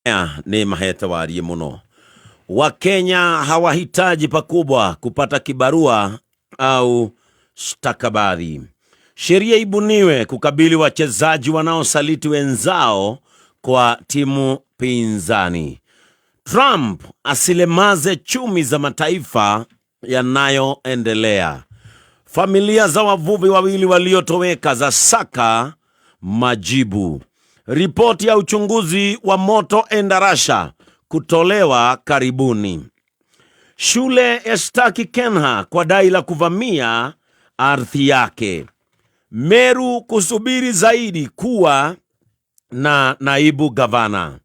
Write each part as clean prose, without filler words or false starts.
Aya nĩ mahete wariĩ mũno. Wakenya hawahitaji pakubwa kupata kibarua au stakabadhi. Sheria ibuniwe kukabili wachezaji wanaosaliti wenzao kwa timu pinzani. Trump asilemaze chumi za mataifa yanayoendelea. Familia za wavuvi wawili waliotoweka za saka majibu. Ripoti ya uchunguzi wa moto Endarasha kutolewa karibuni. Shule yashtaki Kenha kwa dai la kuvamia ardhi yake. Meru kusubiri zaidi kuwa na naibu gavana.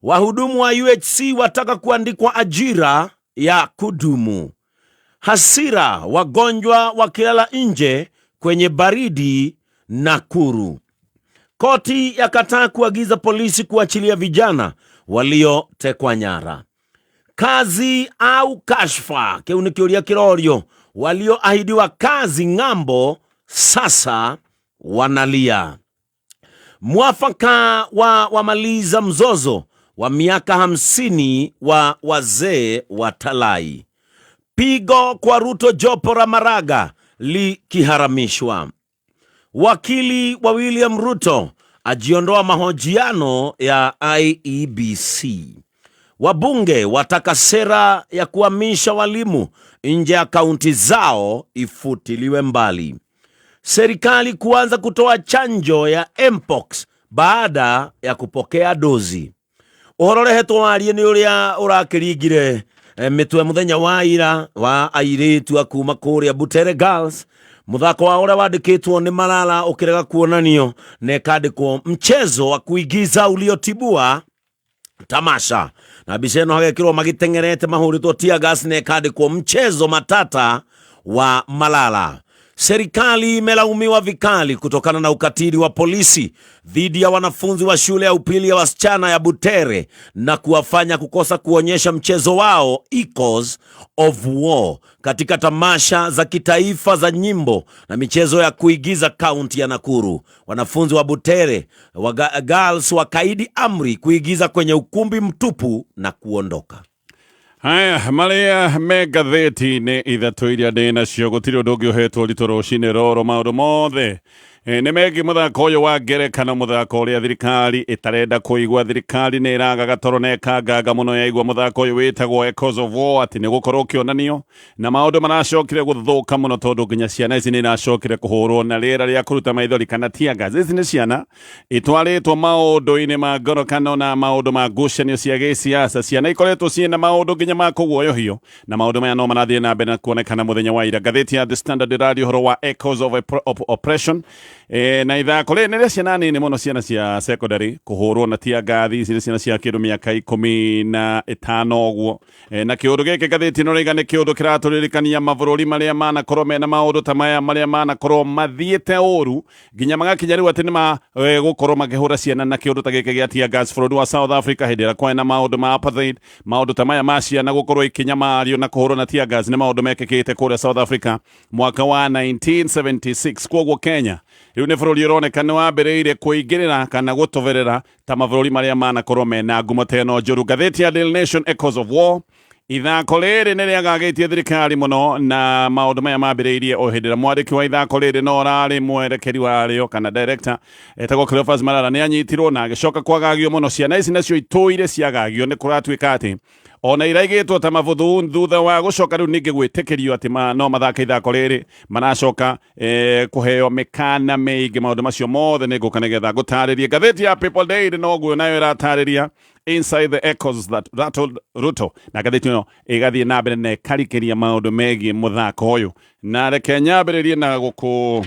Wahudumu wa UHC wataka kuandikwa ajira ya kudumu. Hasira, wagonjwa wakilala nje kwenye baridi Nakuru. Koti yakataa kuagiza polisi kuachilia vijana waliotekwa nyara. Kazi au kashfa, kiu nĩ kĩũria kĩrorio. Walioahidiwa kazi ng'ambo sasa wanalia. Mwafaka wa wamaliza mzozo wa miaka 50 wa wazee wa Talai. Pigo kwa Ruto, jopo la Maraga likiharamishwa. Wakili wa William Ruto ajiondoa mahojiano ya IEBC. Wabunge wataka sera ya kuhamisha walimu nje ya kaunti zao ifutiliwe mbali. Serikali kuanza kutoa chanjo ya mpox baada ya kupokea dozi. Ũhoro ũrehetwo warie nĩ ũrĩa ũrakĩringire mĩtwe mũthenya wa ira wa airĩtu a kuma kũrĩa Butere Girls, mũthako wa ũrĩa wandĩkĩtwo nĩ Malala ũkĩrega kuonanio na ĩkandĩkwo mchezo wa kuigiza uliotibua tamasha, na mbica ĩno hagekĩrwo magĩteng'erete mahũrĩtwo tear gas na ĩkandĩkwo mchezo matata wa Malala. Serikali imelaumiwa vikali kutokana na ukatili wa polisi dhidi ya wanafunzi wa shule ya upili ya wasichana ya Butere na kuwafanya kukosa kuonyesha mchezo wao Echoes of War katika tamasha za kitaifa za nyimbo na michezo ya kuigiza kaunti ya Nakuru. Wanafunzi wa Butere wa Girls wakaidi amri kuigiza kwenye ukumbi mtupu na kuondoka. Haya marĩa me ngathĩti-inĩ ithatũ iria ndĩ nacio, gũtirĩ ũndũ ũngĩ ũhetwo ũritũ rũcinĩ rũrũ, maũndũ mothe nĩ megiĩ mũthako ũyũ wa ngerekano, mũthako ũrĩa thirikari ĩtarenda kũigua. Thirikari nĩ ĩragaga toro na ĩkanganga mũno yaigua mũthako ũyũ wĩtagwo Echoes of War atĩ nĩ gũkorwo ũkĩonanio, na maũndũ maracokire gũthũka mũno tondũ nginya ciana ici nĩ iracokire kũhũrwo na rĩera rĩa kũruta maithori kana tear gas. Ici nĩ ciana itwarĩtwo maũndũ-inĩ ma ngoro kana ona maũndũ ma ngucanio cia gĩsiasa, ciana ikoretwo ciĩna maũndũ nginya ma kũguoyohio, na maũndũ maya no marathiĩ na mbere na kuonekana mũthenya wa ira. Ngathĩti ya The Standard ĩraria ũhoro wa Echoes of Oppression, na ithako rĩrĩ nĩ rĩa ciana nini mũno, ciana cia secondary kũhũrwo na tear gas. Ici nĩ ciana cia kĩndũ mĩaka 15 ũguo. Na kĩũndũ gĩkĩ ngathĩti ĩno rĩiga nĩ kĩũndũ kĩratũririkania mabũrũri marĩa manakorwo mena maũndũ ta maya, marĩa manakorwo mathiĩte ũru nginya magakinya rĩu atĩ nĩ ma gũkorwo makĩhũra ciana na kĩũndũ ta gĩkĩ gĩa tear gas. Bũrũri wa South Africa, hĩndĩ ĩrĩa kwarĩ na maũndũ ma apartheid, maũndũ ta maya ma ciana gũkorwo ikĩnyamario na kũhũrwo na tear gas nĩ maũndũ mekĩkĩte kũrĩa South Africa mwaka wa 1976. Kwoguo Kenya rĩu nĩ bũrũri ũroneka nĩ wambĩrĩirie kũingĩrĩra kana gũtoberera ta mabũrũri marĩa manakorwo mena ngumo ta ĩno njũru. Ngathĩti ya Daily Nation, Echoes of War, ithako rĩrĩ nĩ rĩagagĩtie thirikari mũno, na maũndũ maya mambĩrĩirie o hĩndĩ ĩrĩa mwandĩki wa ithako rĩrĩ no ũrarĩ mwerekeri warĩo kana director etagwo Cleophas Malala nĩ anyitirwo na agĩcoka kwagagio mũno. Ciana ici nacio itũire ciagagio, nĩ kũratuĩka atĩ ona iraigĩtwo ta mabuthu thutha wa gũcoka rĩu ningĩ gwĩtĩkĩrio atĩ no mathake ithako rĩrĩ, maracoka kũheo mĩkana mĩingĩ. Maũndũ macio mothe nĩ ngũka nĩgetha ngũtarĩrie. Ngathĩti ya People Daily noguo nayo ĩratarĩria Inside the Echoes That Rattled Ruto, na ngathĩti ĩno ĩgathiĩ na mbere na ĩkarikĩria maũndũ megiĩ mũthako ũyũ. Na reke nyambĩrĩrie na gũkũ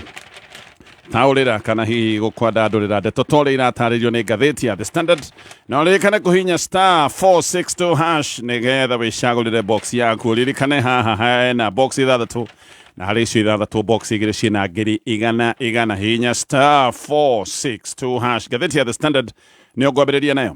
taũrĩra kana hihi gũkwandandũrĩra ndeto ta ũrĩa iratarĩrio nĩ ngathĩti ya The Standard, na ũririkane kũhinya *462# nĩgetha wĩcagũrĩre box yaku. Ũririkane haha hena box ithathatũ, na harĩ icio ithathatũ box igĩrĩ ciĩna ngiri igana igana. Hinya *462#. Ngathĩti ya The Standard nĩyo ngwambĩrĩria nayo.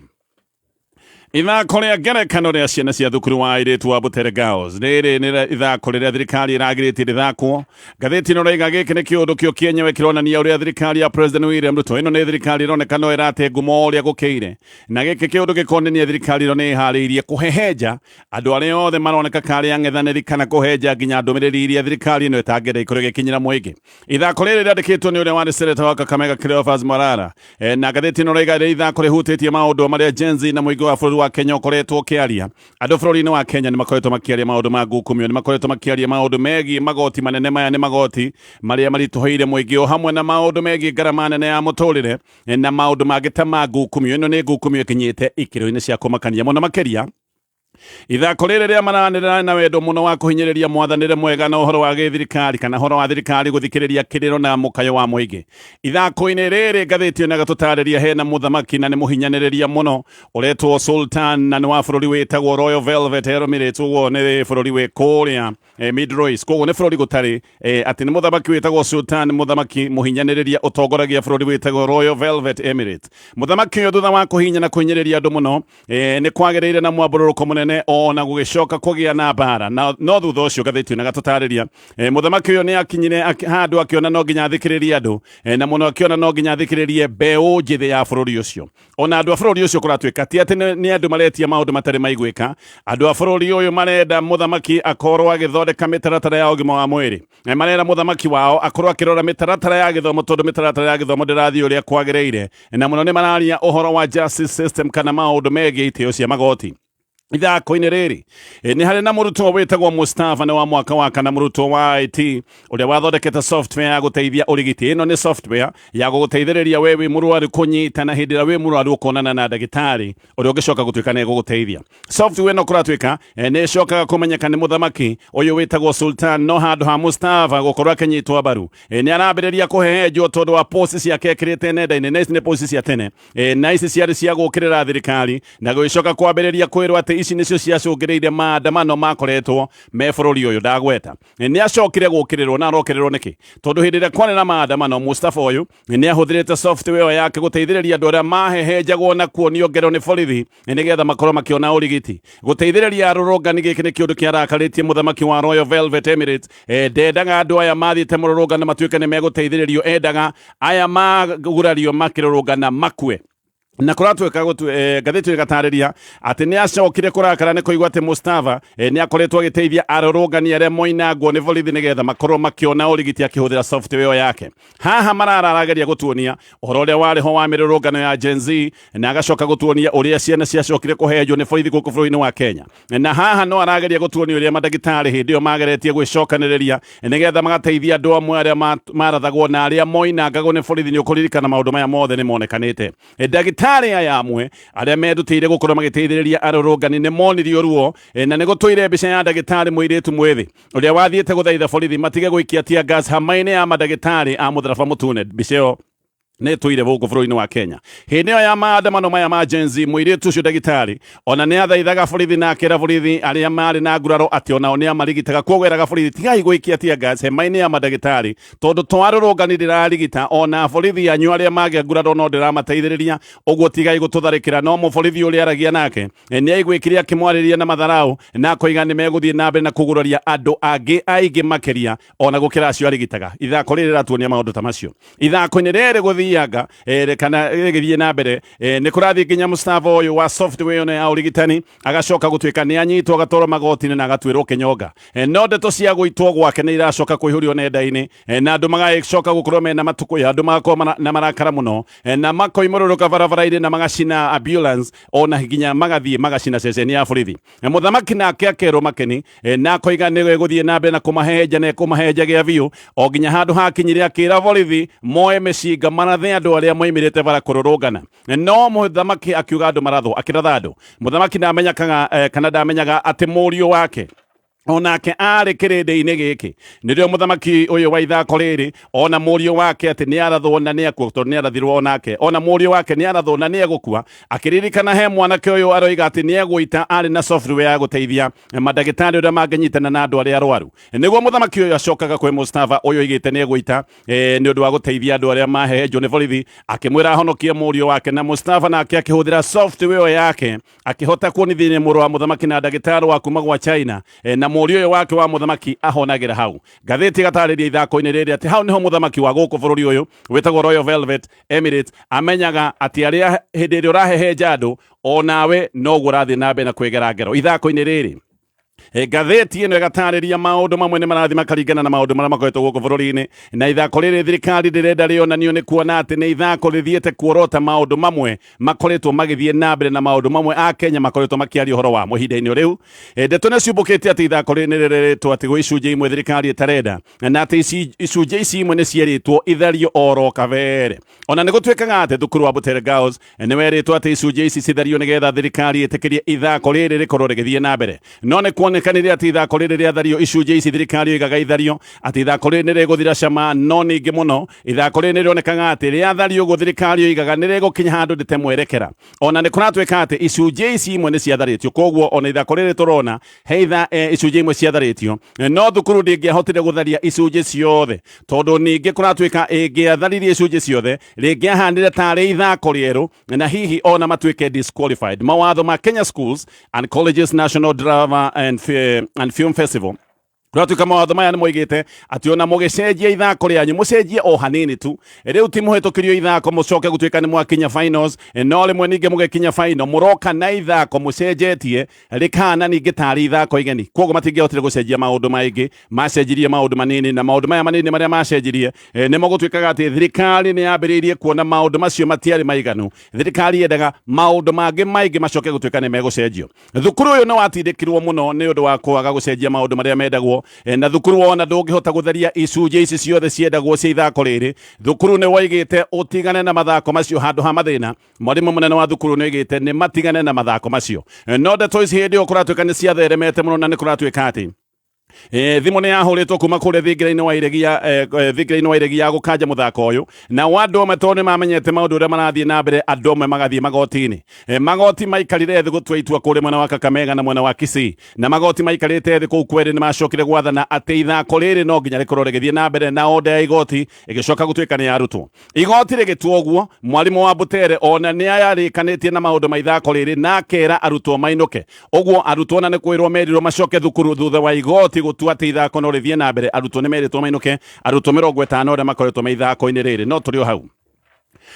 Ithako rĩa ngerekano rĩa ciana cia thukuru wa airĩtu wa Butere Girls rĩrĩ nĩ ithako rĩrĩa thirikari ĩragirĩtie rĩthakwo. Ngathĩti ĩno ĩroiga gĩkĩ nĩ kĩũndũ kĩo kĩenyewe kĩronania ũrĩa thirikari ya President William Ruto, ĩno nĩ thirikari ĩroneka no ĩrate ngumo ũrĩa gũkĩire, na gĩkĩ kĩũndũ gĩkonania thirikari ĩno nĩ ĩharĩirie kũhehenja andũ arĩa othe maroneka karĩ ang'ethanĩri kana kũhenja nginya ndũmĩrĩri iria thirikari ĩno ĩtangĩenda ikorwo ĩgĩkinyĩra mũingĩ. Ithako rĩrĩ rĩandĩkĩtwo nĩ ũrĩa warĩ seneta wa Kakamega Cleophas Malala. Na ngathĩti ĩno ĩroiga rĩ ithako rĩhutĩtie maũndũ marĩa Gen Z na mũingĩ wa bũrũri wa Kenya ũkoretwo ũkĩaria. Andũ bũrũri-inĩ wa Kenya nĩ makoretwo makĩaria maũndũ ma ngukumio, nĩ makoretwo makĩaria maũndũ megiĩ magoti manene. Maya nĩ magoti marĩa maritũhĩire mũingĩ o hamwe na maũndũ megiĩ ngarama nene ya mũtũrĩre na maũndũ mangĩ ta ma ngukumio. Ĩno nĩ ngukumio ĩkinyĩte ikĩro-inĩ cia kũmakania mũno makĩria. Ithako rĩrĩ rĩa maranĩra na wendo mũno wa kũhinyĩrĩria mwathanĩre mwega na ũhoro wa gĩthirikari kana ũhoro wa thirikari gũthikĩrĩria kĩrĩro na mũkayo wa mũingĩ. Ithako-inĩ rĩrĩ ngathĩti ĩno ĩgatũtarĩria hena mũthamaki na nĩ mũhinyanĩrĩria mũno ũretwo Sultan na nĩ wa bũrũri wĩtagwo Royal Velvet Emirates, ũguo nĩ bũrũri wĩ kũrĩa Middle East. Koguo nĩ bũrũri gũtarĩ atĩ nĩ mũthamaki wĩtagwo Sultan, mũthamaki mũhinyanĩrĩria ũtongoragia bũrũri wĩtagwo Royal Velvet Emirates. Mũthamaki ũyũ thutha wa kũhinya na kũhinyĩrĩria andũ mũno nĩ kwagĩrĩire na mwambũrũrũko mũnene ona gũgĩcoka kũgĩa na mbara na no thutha ũcio ngathĩti ĩno ĩgatũtarĩria mũthamaki ũyũ nĩ akinyire handũ akĩona no nginya athikĩrĩrie andũ na mũno akĩona no nginya athikĩrĩrie mbeũ njĩthĩ ya bũrũri ũcio. Ona andũ a bũrũri ũcio kũratuĩka ti atĩ nĩ andũ maretia maũndũ matarĩ maiguĩka. Andũ a bũrũri ũyũ marenda mũthamaki akorwo agĩthondeka mĩtaratara ya ũgima wa mwĩrĩ. Marera mũthamaki wao akorwo akĩrora mĩtaratara ya gĩthomo tondũ mĩtaratara ya gĩthomo ndĩrathiĩ ũrĩa kwagĩrĩire, na mũno nĩ mararia ũhoro wa justice system kana maũndũ megiĩ itĩo cia magoti. Ithako-inĩ rĩrĩ nĩ harĩ na mũrutwo wĩtagwo Mustafa, nĩ wa mwaka wa kana, mũrutwo wa IT ũrĩa wathondekete software ya gũteithia ũrigiti. Ĩno nĩ software ya gũgũteithĩrĩria we wĩ mũrwaru kũnyitana hĩndĩ ĩrĩa wĩ mũrwaru ũkonana na ndagĩtarĩ ũrĩa ũngĩcoka gũtuĩka nĩ egũgũteithia. Software ĩno kũratuĩka nĩ ĩcokaga kũmenyeka nĩ mũthamaki ũyũ wĩtagwo Sultan, no handũ ha Mustafa gũkorwo akĩnyitwo mbaru nĩ arambĩrĩria kũhehenjwo tondũ wa post ciake ekĩrĩte nenda-inĩ, na ici nĩ post cia tene na ici ciarĩ cia gũkĩrĩra thirikari na gũgĩcoka kwambĩrĩria kwĩrwo atĩ ici nĩcio ciacũngĩrĩirie maandamano makoretwo me bũrũri ũyũ ndagweta. Nĩ acokire gũkĩrĩrwo na arokĩrĩrwo nĩkĩ? Tondũ hĩndĩ ĩrĩa kwarĩ na maandamano Mustafa ũyũ nĩ ahũthĩrĩte software ĩyo yake gũteithĩrĩria andũ arĩa mahehenjagwo na kuonio ngero nĩ borithi nĩgetha makorwo makĩona ũrigiti. Gũteithĩrĩria arũrũngani gĩkĩ nĩ kĩũndũ kĩarakarĩtie mũthamaki wa Royal Velvet Emirates. Ndendaga andũ aya mathiĩte mũrũrũngano matuĩke nĩ megũteithĩrĩrio, endaga aya magurario makĩrũrũngana makue. Na kũratuĩka ngathĩti ĩgatarĩria atĩ nĩ acokire kũrakara nĩ kũigua atĩ Mustafa nĩ akoretwo agĩteithia arũrũngani arĩa moinangwo nĩ borithi nĩgetha makorwo makĩona ũrigiti akĩhũthĩra software ĩyo yake. Haha Marara arageria gũtuonia ũhoro ũrĩa warĩ ho wa mĩrũrũngano ya Gen Z na agacoka gũtuonia ũrĩa ciana ciacokire kũhenjwo nĩ borithi gũkũ bũrũri-inĩ wa Kenya. Na haha no arageria gũtuonia ũrĩa mandagĩtarĩ hĩndĩ ĩyo mageretie gwĩcokanĩrĩria nĩgetha magateithia andũ amwe arĩa marathagwo na arĩa moinangagwo nĩ borithi. Nĩ ũkũririkana maũndũ maya mothe nĩ monekanĩte. Ndagĩtarĩ aya amwe arĩa merutĩire gũkorwo magĩteithĩrĩria arũrũngani nĩ monirio ruo, na nĩ gũtũire mbica ya ndagĩtarĩ mũirĩtu mwĩthĩ ũrĩa wathiĩte gũthaitha borithi matige gũikia tear gas hama-inĩ ya mandagĩtarĩ a mũtharaba mũtune. Mbica ĩyo nĩ ĩtũire gũkũ bũrũri-inĩ wa Kenya. Hĩndĩ ĩyo ya maandamano maya ma Gen Z, mũirĩtu ũcio ndagĩtarĩ ona nĩ athaithaga borithi na akĩra borithi arĩa marĩ na nguraro atĩ onao nĩ amarigitaga. Kwoguo eraga borithi, tigai gũikia tear gas hema-inĩ ya mandagĩtarĩ tondũ to arũrũngani ndĩrarigita, ona borithi anyu arĩa magĩa nguraro no ndĩramateithĩrĩria, ũguo tigai gũtũtharĩkĩra. No mũborithi ũrĩa aragia nake nĩ aiguĩkire akĩmwarĩria na matharau na akoiga nĩ megũthiĩ na mbere na kũguraria andũ angĩ aingĩ makĩria ona gũkĩra acio arigitaga. Ithako rĩrĩ rĩratuonia maũndũ ta macio. Ithako-inĩ rĩrĩ gũthianga kana rĩgĩthiĩ na mbere nĩ kũrathiĩ nginya Mustafa ũyũ wa software ĩno ya ũrigitani agacoka gũtuĩka nĩ anyitwo agatwarwo magoti-inĩ na agatuĩrwo kĩnyonga. No ndeto cia gũitwo gwake nĩ iracoka kũihũrio nenda-inĩ na andũ magacoka gũkorwo mena matukũya, andũ magakorwo na marakara mũno na makoimũrũrũka barabara-inĩ na magacina ambulance ona nginya magathiĩ magacina ceceni ya borithi. Mũthamaki nake akerwo makeni na akoiga nĩ gũthiĩ na mbere na kũmahehenja na ekũmahehenja gĩa biũ o nginya handũ hakinyire akĩra borithi moe mĩcinga marathe andũ arĩa moimĩrĩte bara kũrũrũngana. No mũthamaki akiuga andũ marathwo, akĩratha andũ. Mũthamaki ndamenyekaga kana ndamenyaga atĩ mũriũ wake Onake arĩ kĩrĩndĩ-inĩ gĩkĩ nĩrĩo mũthamaki ũyũ wa ithako rĩrĩ ona mũriũ wake atĩ nĩ arathwo na nĩ akua, tondũ nĩ arathirwo onake, ona mũriũ wake nĩ arathwo na nĩ egũkua, akĩririkana he mwanake ũyũ aroiga atĩ nĩ egũita arĩ na software ya gũteithia mandagĩtarĩ ũrĩa mangĩnyitana na andũ arĩa arwaru. Nĩguo mũthamaki ũyũ acokaga kwĩ Mustafa ũyũ oigĩte nĩ egũita nĩ ũndũ wa gũteithia andũ arĩa mahehenjwo nĩ borithi, akĩmwĩra ahonokie mũriũ wake, na Mustafa nake akĩhũthĩra software ĩyo yake akĩhota kuonithia mũrũ wa mũthamaki na ndagĩtarĩ wa kuma gwa China na mũriũ ũyũ wake wa mũthamaki ahonagĩra hau. Ngathĩti ĩgatarĩria ithako-inĩ rĩrĩ atĩ hau nĩho mũthamaki wa gũkũ bũrũri ũyũ wĩtagwo Royal Velvet Emirates amenyaga atĩ arĩa hĩndĩ ĩrĩa ũrahehenja andũ onawe noguo ũrathiĩ na mbere na kwĩgera ngero ithako-inĩ rĩrĩ. Ngathĩti ĩno ĩgatarĩria maũndũ mamwe nĩ marathiĩ makaringana na maũndũ marĩa makoretwo gũkũ bũrũri-inĩ, na ithako rĩrĩ thirikari ndĩrenda rĩonanio nĩ kuona atĩ nĩ ithako rĩthiĩte kuorota maũndũ mamwe makoretwo magĩthiĩ na mbere na maũndũ mamwe a Kenya makoretwo makĩaria ũhoro wamo ihinda-inĩ rĩu. Ndeto nĩ ciumbũkĩte atĩ ithako rĩrĩ nĩ rĩrĩtwo atĩ gwĩ icunjĩ imwe thirikari ĩtarenda, na atĩ icunjĩ ici imwe nĩ cierĩtwo ithario oro kabere. Ona nĩ gũtuĩkaga atĩ thukuru wa Butere Girls nĩ werĩtwo atĩ icunjĩ ici cithario nĩgetha thirikari ĩtĩkĩrie ithako rĩrĩ rĩkorwo rĩgĩthiĩ na mbere, no nĩ kuonekanire atĩ ithako rĩrĩ rĩathario icunjĩ ici thirikari yoigaga ithario atĩ ithako rĩrĩ nĩ rĩgũthira cama, no ningĩ mũno ithako rĩrĩ nĩ rĩonekaga atĩ rĩathario ũguo thirikari yoigaga nĩ rĩgũkinya handũ rĩte mwerekera. Ona nĩ kũratuĩka atĩ icunjĩ ici imwe nĩ ciatharĩtio, koguo ona ithako rĩrĩ tũrona he icunjĩ imwe ciatharĩtio, no thukuru ndĩngĩahotire gũtharia icunjĩ ciothe, tondũ ningĩ kũratuĩka ĩngĩatharirie icunjĩ ciothe rĩngĩahanire tarĩ ithako rĩerũ na hihi ona matuĩke disqualified. Mawatho ma Kenya Schools and Colleges National Drama and Film Festival kũratuĩka mawatho maya nĩ moigĩte atĩ ona mũgĩcenjia ithako rĩanyu mũcenjie o hanini tu, rĩu ti mũhĩtũkĩrio ithako mũcoke gũtuĩka nĩ mwakinya finals, no rĩmwe ningĩ mũgĩkinya final mũroka na ithako mũcenjetie rĩkahana ningĩ tarĩ ithako igeni. Koguo matingĩahotire gũcenjia maũndũ maingĩ, macenjirie maũndũ manini, na maũndũ maya manini marĩa macenjirie nĩmo gũtuĩkaga atĩ thirikari nĩ yambĩrĩirie kuona maũndũ macio matiarĩ maiganu. Thirikari yendaga maũndũ mangĩ maingĩ macoke gũtuĩka nĩ megũcenjio. Thukuru ũyũ nĩ watindĩkirwo mũno nĩ ũndũ wa kwaga gũcenjia maũndũ marĩa mendagwo, na thukuru wona ndũngĩhota gũtheria icunjĩ ici ciothe ciendagwo cia ithako rĩrĩ. Thukuru nĩ woigĩte ũtigane na mathako macio handũ ha mathĩna. Mwarimu mũnene wa thukuru nĩ oigĩte nĩ matigane na mathako macio, no ndeto ici hĩndĩ ĩyo kũratuĩka nĩ ciatheremete mũno, na nĩ kũratuĩka atĩ thimũ nĩ yahũrĩtwo kuma kũrĩa thingira-inĩ wa iregi ya thingira-inĩ wa iregi ya gũkanja mũthako ũyũ, na andũ amwe tondũ nĩ mamenyete maũndũ ũrĩa marathiĩ na mbere, andũ amwe magathiĩ magoti-inĩ. Magoti maikarire thĩ gũtua itua kũrĩa mwena wa Kakamega na mwena wa Kisii, na magoti maikarĩte thĩ kũu kwerĩ nĩ macokire gwathana atĩ ithako rĩrĩ no nginya rĩkorwo rĩgĩthiĩ na mbere, na onda ya igoti ĩgĩcoka gũtuĩka nĩ yarutwo. Igoti rĩgĩtua ũguo, mwarimũ wa Butere ona nĩ ayarĩkanĩtie na maũndũ ma ithako rĩrĩ na akera arutwo mainũke. Ũguo arutwo na nĩ kwĩrwo merirwo macoke thukuru thutha wa igoti gũtua atĩ ithako no rĩthiĩ na mbere. Arutwo nĩ merĩtwo mainũke, arutwo 50 arĩa makoretwo me ithako-inĩ rĩrĩ. No tũrĩ o hau.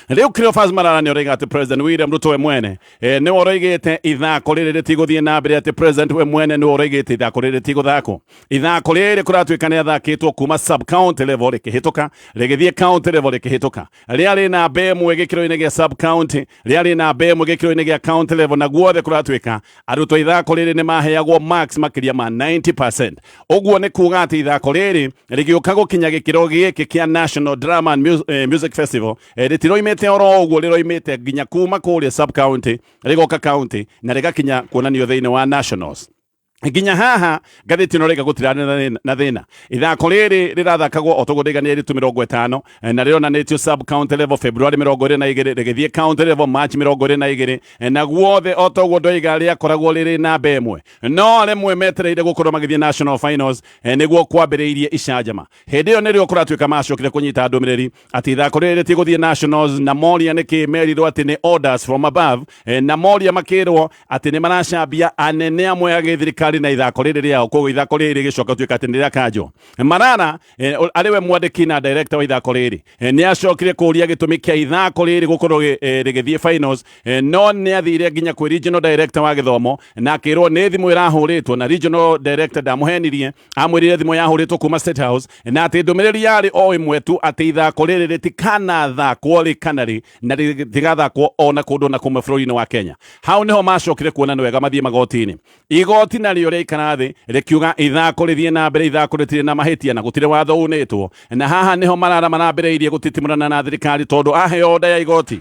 Rĩu Cleophas Malala nĩ ũroiga atĩ President William Ruto we mwene nĩwe ũroigĩte ithako rĩrĩ rĩtigũthiĩ na mbere, atĩ President we mwene nĩwe ũroigĩte ithako rĩrĩ rĩtigũthakwo. Ithako rĩrĩ kũratuĩka nĩ athakĩtwo kuma sub county level rĩkĩhĩtũka, rĩgĩthiĩ county level rĩkĩhĩtũka, rĩarĩ namba ĩmwe gĩkĩro-inĩ gĩa sub county, rĩarĩ namba ĩmwe gĩkĩro-inĩ gĩa county level, na guothe kũratuĩka arutwo ithako rĩrĩ nĩ maheagwo marks makĩria ma 90%. Ũguo nĩ kuga atĩ ithako rĩrĩ rĩgĩũka gũkinya gĩkĩro gĩkĩ kĩa National Drama and Music Festival, rĩtiroimĩte oro ũguo, rĩroimĩte nginya kuma kũrĩa sub county rĩgoka county na rĩgakinya kuonanio thĩinĩ wa nationals. Nginya haha ngathĩti ĩno rĩga gũtirarĩ na thĩna. Ithako rĩrĩ rĩrathakagwo o toguo ndaiga nĩ airĩtu 50, na rĩronanĩtio sub county level February 22, rĩgĩthiĩ county level March 22, na guothe o toguo ndoiga rĩakoragwo rĩrĩ namba ĩmwe. No rĩmwe metereire gũkorwo magĩthiĩ national finals, nĩguo kwambĩrĩirie icanjama. Hĩndĩ ĩyo nĩrĩo kũratuĩka macokire kũnyita ndũmĩrĩri atĩ ithako rĩrĩ rĩtigũthiĩ nationals, na moria nĩkĩ merirwo atĩ nĩ orders from above, na moria makĩrwo atĩ nĩ maracambia anene amwe a gĩthirikari na ithako rĩrĩ rĩao. Koguo ithako rĩrĩ rĩgĩcoka gũtuĩka atĩ nĩ rĩakanjwo. Marara arĩ we mwandĩki na director wa ithako rĩrĩ nĩ acokire kũria gĩtũmi kĩa ithako rĩrĩ gũkorwo rĩgĩthiĩ finals, no nĩ athire nginya kwĩ regional director wa gĩthomo na akĩrwo nĩ thimũ ĩrahũrĩtwo, na regional director ndamũhenirie, amwĩrire thimũ yahũrĩtwo kuma State House na atĩ ndũmĩrĩri yarĩ o ĩmwe tu, atĩ ithako rĩrĩ rĩtikanathakwo rĩ kana rĩ, na rĩtigathakwo ona kũndũ na kũmwe bũrũri-inĩ wa Kenya. Hau nĩho macokire kuona nĩ wega mathiĩ magoti-inĩ. Igoti narĩo rĩaikara thĩ rĩkiuga ithako rĩthiĩ na mbere, ithako rĩtirĩ na mahĩtia na gũtirĩ watho unĩtwo. Na haha nĩho Marara marambĩrĩirie gũtitimũrana na thirikari, tondũ aheo oda ya igoti.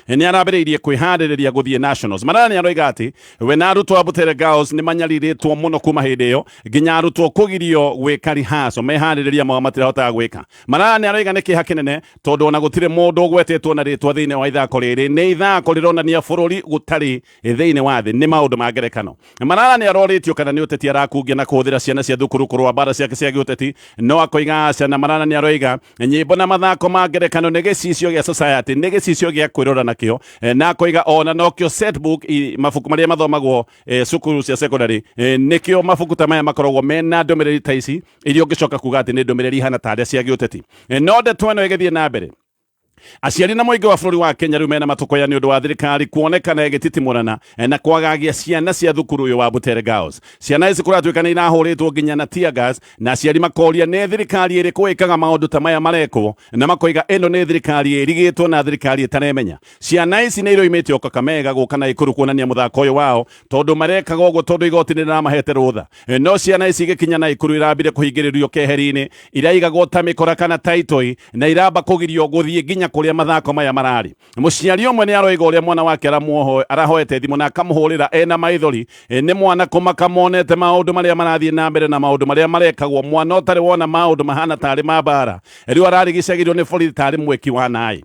Nĩ arambĩrĩirie kwĩharĩrĩria gũthiĩ nationals. Malala nĩ aroiga atĩ we na arutwo a Butere Girls nĩ manyarirĩtwo mũno kuma hĩndĩ ĩyo nginya arutwo kũgirio gwĩka rehearsal meharĩrĩria mao matirahotaga gwĩka. Malala nĩ aroiga nĩ kĩeha kĩnene tondũ ona gũtirĩ mũndũ ũgwetetwo na rĩtwa thĩinĩ wa ithako rĩrĩ nĩ ithako rĩronania bũrũri gũtarĩ thĩinĩ wa thĩ nĩ maũndũ ma ngerekano. Malala nĩ arorĩtio kana nĩ ũteti arakungia na kũhũthĩra ciana cia thukuru kũrũa mbara ciake cia gĩũteti no akoiga aca. Na Malala nĩ aroiga nyĩmbo na mathako ma ngerekano nĩ gĩcicio gĩa society, nĩ gĩcicio gĩa kwĩrora nakĩo, na akoiga ona nokĩo set book, mabuku marĩa mathomagwo cukuru cia secondary, nĩkĩo mabuku ta maya makoragwo mena ndũmĩrĩri ta ici iria ũngĩcoka kuga atĩ nĩ ndũmĩrĩri ihana tarĩa cia gĩũteti. No ndeto ĩno ĩgĩthiĩ na mbere, aciari na mũingĩ wa bũrũri wa Kenya rĩu mena matũkũya nĩ ũndũ wa thirikari kuonekana ĩgĩtitimũrana na kwagagia ciana cia thukuru ũyũ wa Butere Girls. Ciana ici kũratuĩka nĩ irahũrĩtwo nginya na tear gas, na aciari makoria nĩ thirikari ĩrĩkũ ĩkaga maũndũ ta maya marekwo, na makoiga ĩno nĩ thirikari ĩrigĩtwo na thirikari ĩtaremenya. Ciana ici nĩ iroimĩte o Kakamega gũka Naikuru kuonania mũthako ũyũ wao, tondũ marekaga ũguo tondũ igoti nĩ rĩramahete rũtha. No ciana ici igĩkinya Naikuru irambire kũhingĩrĩrio keheri-inĩ, iraigagwo ta mĩkora kana ta itoi, na iramba kũgirio gũthiĩ nginya kũrĩa mathako maya mararĩ. Mũciari ũmwe nĩ aroiga ũrĩa mwana wake arahoete thimũ na akamũhũrĩra ena maithori nĩ mwana kũmaka monete maũndũ marĩa marathiĩ na mbere na maũndũ marĩa marekagwo. Mwana ũtarĩ wona maũndũ mahana tarĩ ma mbara rĩu ararigicagĩrio nĩ borithi tarĩ mwĩki wa naĩ.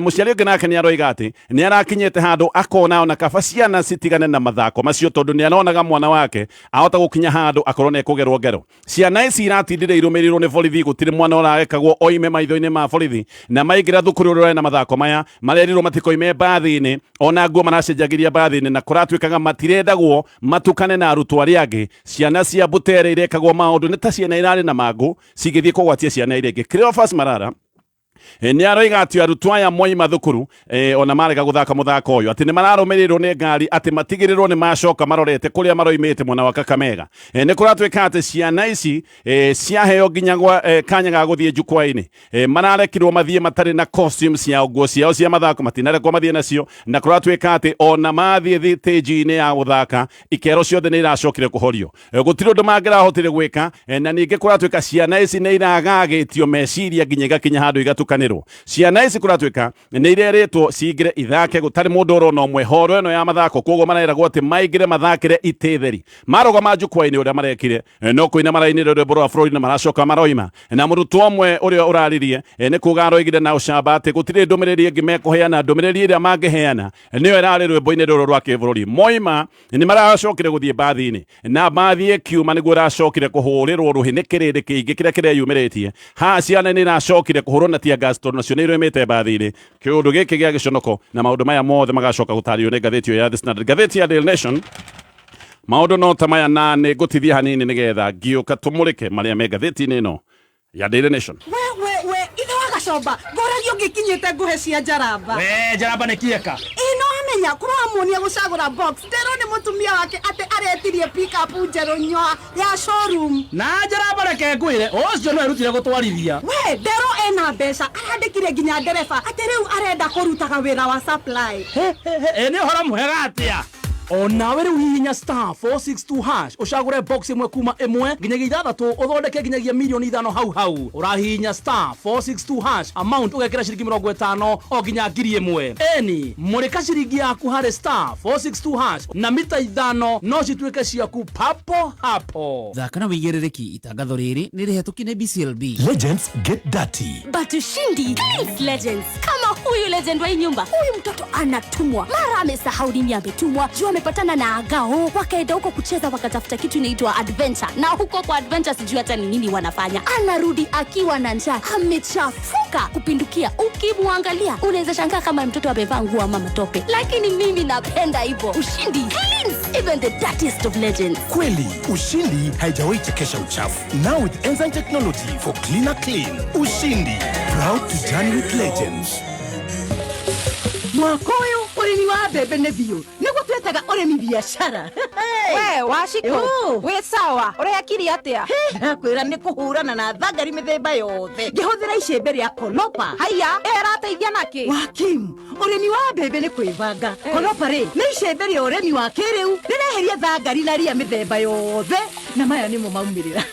Mũciari ũngĩ nake nĩ aroiga atĩ nĩ arakinyĩte handũ akona ona kaba ciana citigane na mathako macio, tondũ nĩ aronaga mwana wake ahota gũkinya handũ akorwo nĩ ekũgerwo ngero. Ciana ici iratindire irũmĩrĩirwo nĩ borithi, gũtirĩ mwana ũrarekagwo oime maitho-inĩ ma borithi, na maingĩra thukuru ũrĩa na mathako maya marerirwo matikoime mbathi-inĩ, ona nguo maracenjagĩria mbathi-inĩ, na kũratuĩkaga matirendagwo matukane na arutwo arĩa angĩ. Ciana cia Butere irekagwo maũndũ nĩ ta ciana irarĩ na mangũ cigĩthiĩ kũgwatia ciana iria ingĩ. Cleophas Malala nĩ aroiga atĩ arutwo aya moima thukuru, ona marega gũthaka mũthako ũyũ, atĩ nĩ mararũmĩrĩrwo nĩ ngari atĩ matigĩrĩrwo nĩ macoka marorete kũrĩa maroimĩte mwena wa Kakamega. Nĩ kũratuĩka atĩ ciana ici ciaheo nginya gwa kanya ga gũthiĩ jukwaa-inĩ, mararekirwo mathiĩ matarĩ na costume ciao, nguo ciao cia mathako matinarekwo mathiĩ nacio, na kũratuĩka atĩ ona mathiĩ thitĩnji-inĩ ya gũthaka ikero ciothe nĩ iracokire kũhorio. Gũtirĩ ũndũ mangĩrahotire gwĩka. Na ningĩ kũratuĩka ciana ici nĩ iragagĩtio meciria nginya igakinya handũ igatukanĩrwo. Ciana ici kũratuĩka nĩ irerĩtwo cingĩre ithake gũtarĩ mũndũ ũrona ũmwe horo ĩno ya mathako, koguo mareragwo atĩ maingĩre mathakĩre itĩ theri. Marũgama jukwaa-inĩ ũrĩa marekire no kũina marainire rwĩmbo rwa bũrũri na maracoka maroima. Na mũrutwo ũmwe ũrĩa ũraririe nĩ kuga aroigire na ũcamba atĩ gũtirĩ ndũmĩrĩri ĩngĩ mekũheana, ndũmĩrĩri ĩrĩa mangĩheana nĩyo ĩrarĩ rwĩmbo-inĩ rũrũ rwa kĩbũrũri. Moima nĩ maracokire gũthiĩ mbathi-inĩ, na mbathi ĩkiuma nĩguo ĩracokire kũhũrĩrwo rũhĩ nĩ kĩrĩndĩ kĩingĩ kĩrĩa kĩreyumĩrĩtie. Haha ciana nĩ iracokire kũhũrwo na tear gas tondũ nacio nĩ iroimĩte mbathi-inĩ. Kĩũndũ gĩkĩ gĩa gĩconoko na maũndũ maya mothe magacoka gũtarĩrio nĩ ngathĩti ĩyo ya The Standard. Ngathĩti ya Daily Nation, maũndũ no ta maya, na nĩ ngũtithia hanini nĩgetha ngĩũka tũmũrĩke marĩa me ngathĩti-inĩ ĩno ya Daily Nation. We we we, ithe wa gacomba, ngoragia ũngĩkinyĩte ngũhe cia njaramba. We njaramba nĩ kieka. Ĩ no amenya kũramuonia gũcagũra box, nderwo nĩ mũtumia wake atĩ aretirie pick up njerũ nyoa ya showroom. Na njaramba reke ngwĩre, ũcio no erutire gũtwarithia. We nderwo ena mbeca, arandĩkire nginya ndereba atĩ rĩu arenda kũrutaga wĩra wa supply. He he he, ĩ nĩ ũhoro mwega atĩa? O nawe rĩu hihinya star 462 hash ũcagũre box ĩmwe kuma ĩmwe nginyagia ithathatũ ũthondeke nginyagia mirioni ithano hau hau. Ũrahihinya star 462 hash, amount ũgekĩra ciringi mĩrongo ĩtano o nginya ngiri ĩmwe. Ĩni, mũrĩka ciringi yaku harĩ star 462 hash na mita ithano no cituĩke ciaku papo hapo. Thaka na wĩigĩrĩrĩki, itangatho rĩrĩ nĩ rĩhetũkie nĩ BCLB. Legends get dirty. But Ushindi cleans legends. Kama huyu legend wa hii nyumba, huyu mtoto anatumwa mara amesahau nini ametumwa, juu amepatana na agao, wakaenda huko kucheza, wakatafuta kitu inaitwa adventure, na huko kwa adventure sijui hata ni nini wanafanya. Anarudi akiwa na njaa, amechafuka kupindukia. Ukimwangalia unaweza shangaa kama mtoto amevaa nguo ama matope, lakini mimi napenda hivyo. Ushindi cleans even the dirtiest of legends. Kweli, Ushindi haijawahi chekesha uchafu. Now with enzyme technology for cleaner clean. Ushindi, proud to journey with legends. Mwaka ũyũ ũrĩmi wa mbembe nĩ biũ, nĩguo twetaga ũrĩmi biacara. We Wacikũ, wĩ sawa? Ũrekire atĩa? Ndakwĩra nĩ kũhũrana na thangari mĩthemba yothe ngĩhũthĩra icembe rĩa Kolopa. Haiya, ĩyo ĩrateithia nakĩ? Wakimu, ũrĩmi wa mbembe nĩ kwĩbanga. Kolopa rĩ nĩ icembe rĩa ũrĩmi wa kĩrĩu rĩreheria thangari na ria mĩthemba yothe, na maya nĩmo maumĩrĩra.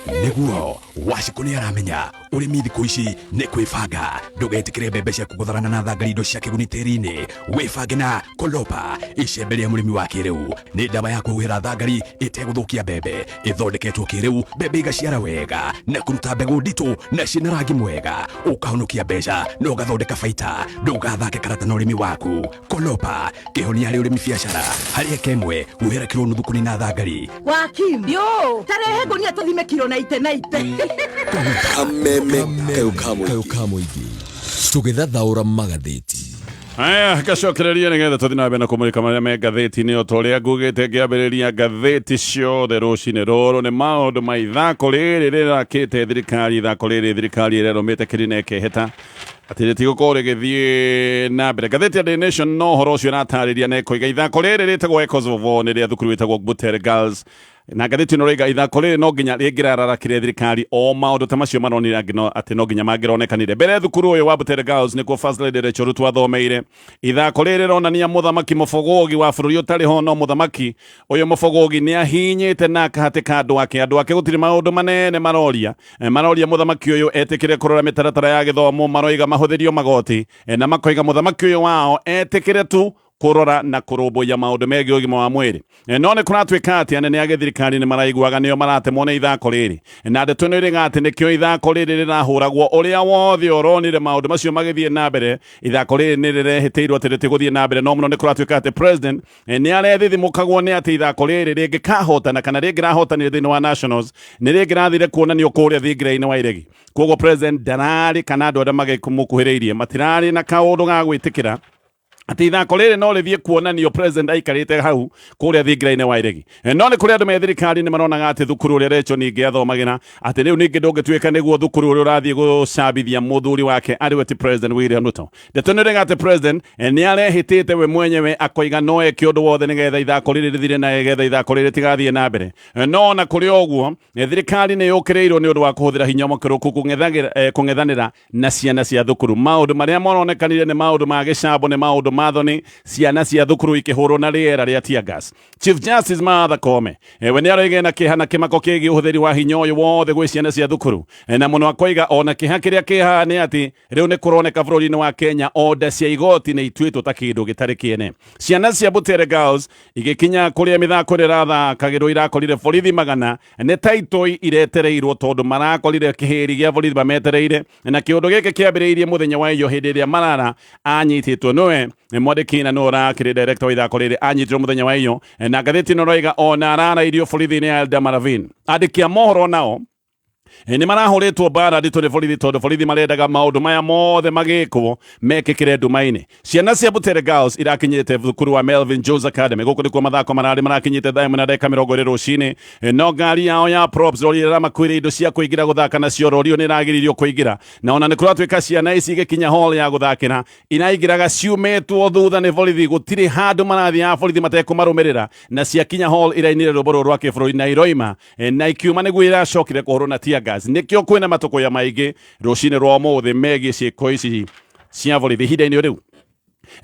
Nĩguo Wacikũ nĩ aramenya ũrĩmi thikũ ici nĩ kwĩbanga. Ndũgetĩkĩre mbembe ciaku gũtharana na thangari indo cia kĩguni tĩri-inĩ. Wĩbange na Kolopa, icembe rĩa mũrĩmi wa kĩrĩu. Nĩ ndawa ya kũhuhĩra thangari ĩtegũthũkia mbembe, ĩthondeketwo kĩrĩu, mbembe igaciara wega na kũruta mbegũ nditũ na ciĩna rangi mwega. Ũkahonokia mbeca na ũgathondeka baita. Ndũgathake karata na ũrĩmi waku. Kolopa, kĩhonia harĩ ũrĩmi biacara. Harĩ eka ĩmwe, huhĩra kiro nuthu kũnina thangari. Wakim yo tarehe ngunia tuthime kiro na ite na ite. Kameme kayo ka mũingĩ tũgĩthathaũra magathĩti. Aya, gacokereria nĩgetha tũthiĩ na mbere na kũmũrĩka marĩa me ngathĩti-inĩ. O ta ũrĩa ngugĩte ngĩambĩrĩria ngathĩti ciothe rũcinĩ rũrũ, nĩ maũndũ ma ithako rĩrĩ rĩrakĩte thirikari. Ithako rĩrĩ thirikari ĩrerũmĩte kĩrĩ ĩkeheta atĩ rĩtigũkorwo rĩgĩthiĩ na mbere. Ngathĩti ya Daily Nation no ũhoro ũcio ĩratarĩria na ĩkoiga ithako rĩrĩ rĩtagwo Echoes of War nĩ rĩa thukuru wĩtagwo Butere Girls, na ngathĩti ĩno rĩiga ithako rĩrĩ no nginya rĩngĩrararakire thirikari o maũndũ ta macio maronire angĩ no atĩ no nginya mangĩronekanire mbere. Thukuru ũyũ wa Butere Girls nĩkuo First Lady Rachel Ruto athomeire. Ithako rĩrĩ rĩronania mũthamaki mũbogogi wa bũrũri ũtarĩ ho, no mũthamaki ũyũ mũbogogi nĩ ahinyĩte na akahatĩka andũ ake. Andũ ake gũtirĩ maũndũ manene maroria. Maroria mũthamaki ũyũ etĩkĩre kũrora mĩtaratara ya gĩthomo, maroiga mahũthĩrio magoti, na makoiga mũthamaki ũyũ wao etĩkĩre tu kũrora na kũrũmbũiya maũndũ megiĩ ũgima wa mwĩrĩ. No nĩ kũratuĩka atĩ anene a gĩthirikari nĩ maraiguaga nĩo maratemwo nĩ ithako rĩrĩ, na ndeto ĩno ĩrĩga atĩ nĩkĩo ithako rĩrĩ rĩrahũragwo. Ũrĩa wothe ũronire maũndũ macio magĩthiĩ na mbere, ithako rĩrĩ nĩ rĩrehĩtĩirwo atĩ rĩtigũthiĩ na mbere. No mũno nĩ kũratuĩka atĩ president nĩ arethithimũkagwo nĩ atĩ ithako rĩrĩ rĩngĩkahotana kana rĩngĩrahotanire thĩinĩ wa nationals nĩ rĩngĩrathire kuonanio kũrĩa thingira-inĩ wa iregi. Koguo president ndararĩ kana andũ arĩa magĩmũkuhĩrĩirie matirarĩ na kaũndũ ga gwĩtĩkĩra atĩ ithako rĩrĩ no rĩthiĩ kuonanio president aikarĩte hau kũrĩa thingira-inĩ wa iregi. No nĩ kũrĩ andũ me thirikari nĩ maronaga atĩ thukuru ũrĩa Rachel ningĩ athomagĩra, atĩ rĩu ningĩ ndũngĩtuĩka nĩguo thukuru ũrĩa ũrathiĩ gũcambithia mũthuri wake arĩ we ti President William Ruto. Ndeto nĩ ĩrĩga atĩ president nĩ arehĩtĩte we mwenyewe akoiga no eke ũndũ wothe nĩgetha ithako rĩrĩ rĩthire na nĩgetha ithako rĩrĩ rĩtigathiĩ na mbere. No ona kũrĩ o ũguo, thirikari nĩ yũkĩrĩirwo nĩ ũndũ wa kũhũthĩra hinya mũkĩrũku kũng'ethanĩra na ciana cia thukuru. Maũndũ marĩa maronekanire nĩ maũndũ ma gĩcambo, nĩ maũndũ ma thoni, ciana cia thukuru ikĩhũrwo na rĩera rĩa tear gas. Chief Justice Martha Koome we nĩ aroiga na kĩeha na kĩmako kĩgiĩ ũhũthĩri wa hinya ũyũ wothe gwĩ ciana cia thukuru. Na mũno akoiga ona kĩeha kĩrĩa kĩ haha nĩ atĩ rĩu nĩ kũroneka bũrũri-inĩ wa Kenya order cia igoti nĩ ituĩtwo ta kĩndũ gĩtarĩ kĩene. Ciana cia Butere Girls igĩkinya kũrĩa mĩthako ĩrĩa ĩrathakagĩrwo irakorire borithi magana nĩ taitoi iretereirwo, tondũ marakorire kĩhĩri gĩa borithi mametereire. Na kĩũndũ gĩkĩ kĩambĩrĩirie mũthenya wa iyo hĩndĩ ĩrĩa Marara anyitĩtwo, nĩwe mwandĩki na nĩwe ũrakĩrĩ director wa ithako rĩrĩ, anyitirwo mũthenya wa iyo. Na ngathĩti ĩno ĩroiga ona ararairio borithi-inĩ ya Eldama Ravine. Andĩki a mohoro nao nĩ marahũrĩtwo mbara nditũ nĩ borithi, tondũ borithi marendaga maũndũ maya mothe magĩkwo mekĩkĩre nduma-inĩ. Ciana cia Butere Girls irakinyĩte thukuru wa Melvin Jones Academy, gũkũ nĩkuo mathako mararĩ, marakinyĩte thaa 1:20 rũcinĩ. No ngari yao ya props, rori ĩrĩa ĩramakuĩire indo cia kũingĩra gũthaka nacio, rori ĩyo nĩ ĩragiririo kũingĩra. Na ona nĩ kũratuĩka ciana ici igĩkinya hall ya gũthakĩra iraingĩraga ciumĩtwo thutha nĩ borithi, gũtirĩ handũ marathiaga borithi matekũmarũmĩrĩra. Na ciakinya hall irainire rwĩmbo rũrũ rwa kĩbũrũri na iroima, na ikiuma nĩguo iracokire kũhũrwo na tear gas. Nĩkĩo kwĩna matũkũya maingĩ rũcinĩ rwa ũmũthĩ megiĩ ciĩko ici cia borithi. Ihinda-inĩ rĩu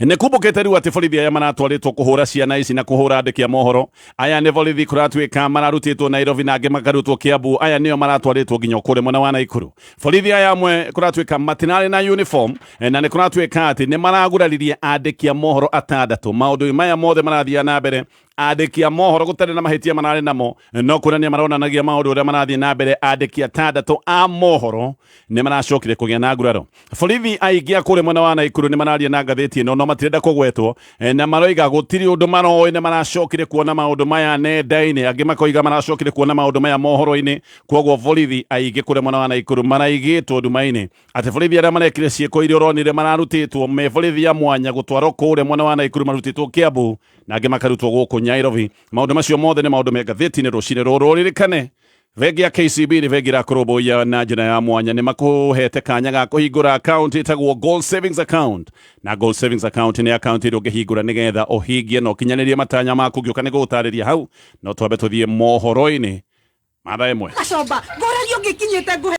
nĩ kumbũkĩte rĩu atĩ borithi aya maratwarĩtwo kũhũra ciana ici na kũhũra andĩki a mohoro aya nĩ borithi kũratuĩka mararutĩtwo Nairobi na angĩ makarutwo Kiambu. Aya nĩo maratwarĩtwo nginya kũrĩa mwena wa Naikuru. Borithi aya amwe kũratuĩka matinarĩ na uniform, na nĩ kũratuĩka atĩ nĩ maraguraririe andĩki a mohoro atandatũ. Maũndũ maya mothe marathiĩ na mbere, andĩki a mohoro gũtarĩ na mahĩtia mararĩ namo, no kuonania maronanagia maũndũ ũrĩa marathiĩ na mbere. Andĩki atandatũ a mohoro nĩ maracokire kũgĩa na nguraro. Borithi aingĩ a kũrĩa mwena wa Naikuru nĩ mararia na ngathĩti ĩno, no matirenda kũgwetwo, na maroiga gũtirĩ ũndũ maroĩ, nĩ maracokire kuona maũndũ maya nenda-inĩ, angĩ makoiga maracokire kuona maũndũ maya mohoro-inĩ. Koguo borithi aingĩ kũrĩa mwena wa Naikuru maraigĩtwo nduma-inĩ atĩ borithi arĩa marekire ciĩko iria ũronire mararutĩtwo me borithi ya mwanya gũtwarwo kũrĩa mwena wa Naikuru, marutĩtwo Kiambu na angĩ makarutwo gũkũ Nairobi. Maũndũ macio mothe nĩ maũndũ me ngathĩti-inĩ rũcinĩ rũrũ. Ririkane bengi ya KCB nĩ bengi ĩrakũrũmbũiya na njĩra ya mwanya. Nĩ makũhete kanya ga kũhingũra account ĩtagwo Gold Savings Account, na Gold Savings Account nĩ account ĩrĩa ũngĩhingũra nĩgetha ũhingie na ũkinyanĩrie matanya maku. Ngĩũka nĩ gũgũtarĩria hau, no twambe tũthiĩ mohoro-inĩ ma thaa 1. Gacomba ngũragia ũngĩkinyĩte nguhe.